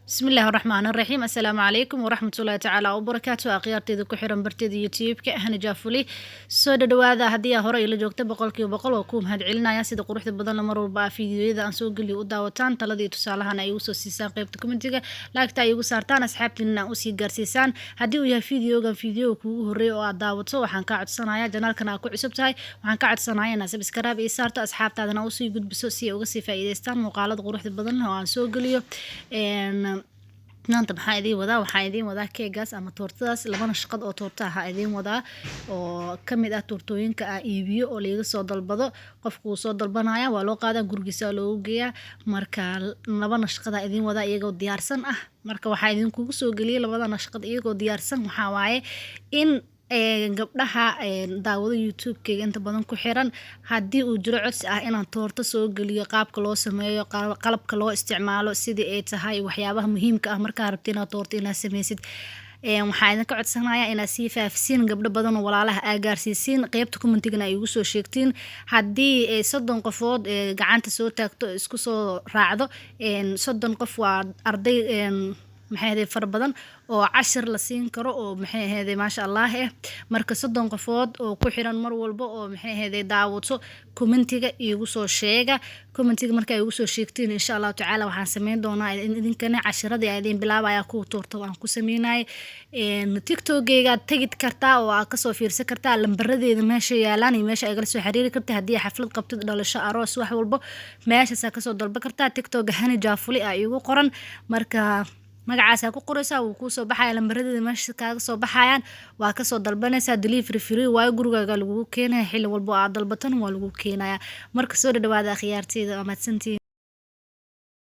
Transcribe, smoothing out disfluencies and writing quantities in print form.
Bismillahi raxmaani raxiim. Assalaamu calaykum waraxmatullaahi tacaala wabarakaatu. Akhyaarteeda ku xiran barteeda YouTube-ka Ahna Jaafuli, soo dhadhawaada. Haddii aa hore ila joogta, 100% waa kuu mahad celinaya sida quruxda badanna mar walba aa fiidiyoyada aan soo geliyo u daawataan, taladii tusaalahana ay igu soo siisaan qeybta commentiga, like-ta ay igu saartaan, asxaabtiinana aan usii gaarsiisaan. Haddii uu yahay fiidiyogan fiidiyoga kuugu horreeya oo aad daawato, waxaan kaa codsanaya, channelkan aad ku cusub tahay, waxaan ka codsanaya inaad subscribe ii saarto, asxaabtaadana usii gudbiso si ay uga sii faa'iidaystaan muuqaalada quruxda badan oo aan soo geliyo. Maanta maxaa idiin wadaa? Waxaa idiin wadaa keegaas ama toortadaas, labana shaqad oo toorta ahaa idiin wadaa, oo kamid ah toortooyinka aa iibiyo oo laiga soo dalbado. Qofku wuu soo dalbanaya, waa loo qaadaa, gurigiisa loogu geeyaa. Marka labana shaqada idiin wadaa iyagoo diyaarsan ah. Marka waxaa idinkugu soo geliyay labada nashqad iyagoo diyaarsan waxaa waaye in gabdhaha daawado YouTube-keyga inta badan ku xiran, haddii uu jiro codsi ah inaan toorto soo geliyo, qaabka loo sameeyo, qalabka loo isticmaalo, sidii ay tahay, waxyaabaha muhiimka ah markaa rabti inaad toorto inaad sameysid, waxaa idinka codsanaya inaad sii faafisiin, gabdho badan oo walaalaha aa gaarsiisiin, qeybta commentigana ay igu soo sheegtiin. Haddii 30 qofood gacanta soo taagto, isku soo raacdo, 30 qof waa arday, maxay ahayd, fara badan oo cashir la siin karo oo, maxay ahayd, maasha Allah eh. Marka 30 qofood oo ku xiran mar walba oo, maxay ahayd, daawato, commentiga iigu soo sheega. Commentiga marka ay igu soo sheegtiin, insha Allahu tacaala waxaan sameyn doonaa idinkana cashiradii aan idin bilaabaya kuwa toortada aan ku sameynayay. TikTok-geyga aad tegi kartaa oo aad kasoo fiirsan kartaa lambaradeeda meesha yaalaan iyo meesha ay kala soo xiriiri karta. Haddii xaflad qabtid, dhalasho, aroos, wax walbo, meeshaasaa kasoo dalban kartaa. TikTok Hani Jaafuli aa iigu qoran. Marka magacaasaa ku qoraysaa, wuu kuusoo baxaya, lambaradeeda meesha kaaga soo baxayaan, waa kasoo dalbanaysaa. Delivery free waayo, gurigaaga lagugu keenaya. Xilli walbo aad dalbatan waa lagu keenaya. Marka soo dhadhawaada, akhyaarteyda, waa mahadsantihiin.